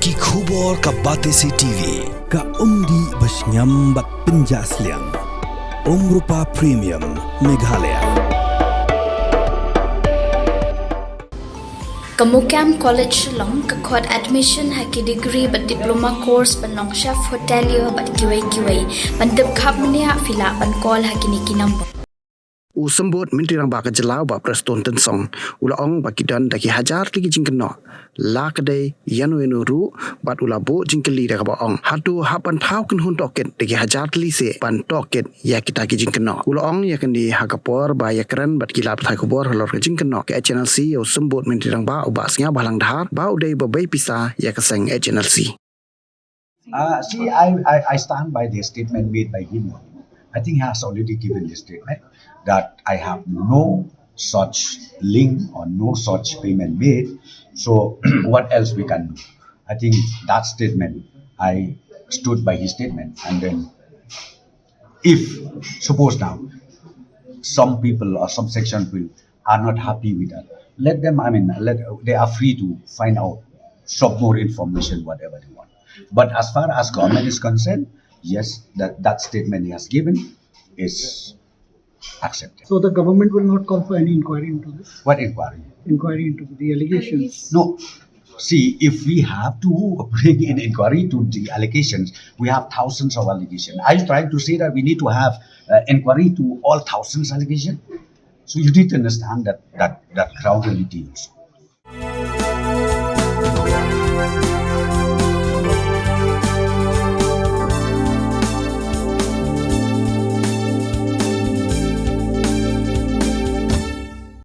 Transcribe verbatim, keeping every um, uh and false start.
Ki khubor ka Batesi T V, ka umdih ba shngiam bad pynjah sliang. Umrupa Premium, Meghalaya. Ka MOKAM College Shillong ka khot admission ha ki degree bad diploma course ban long chef hotelier bad kiwei kiwei. Ban tip khapkhap mynta phi lah ban call ha kine ki number. U Symbud Myntri Rangbah ka jylla u Bah Prestone Tynsong u la ong ba ki don da ki hajar tylli ki jingkynnoh, la ka dei ïano ïano ruh, bad u la buh jingkylli da kaba ong, hato hap ban thaw kynhun tohkit da ki hajar tylli seh ban tohkit ïa kita ki jingkynnoh. U la ong ïa kane ha ka por ba ïakren bad ki lad pathai khubor halor ka jingkynnoh ka H N L C ïa u Symbud Myntri Rangbah u Bah Sniawbhalang Dhar ba u dei uba bei pisa ïa ka seng H N L C. Uh, see, I, I, I stand by the statement made by him. I think he has already given the statement that I have no such link or no such payment made. So what else we can do? I think that statement, I stood by his statement. And then if, suppose now, some people or some section of people are not happy with that, let them, I mean, let, they are free to find out some more information, whatever they want. But as far as government is concerned, yes, that, that statement he has given is accepted. So the government will not call for any inquiry into this? What inquiry? Inquiry into the allegations. No. See, if we have to bring an inquiry to the allegations, we have thousands of allegations. Are you trying to say that we need to have uh, inquiry to all thousands allegations? So you need to understand that, that, that ground reality also.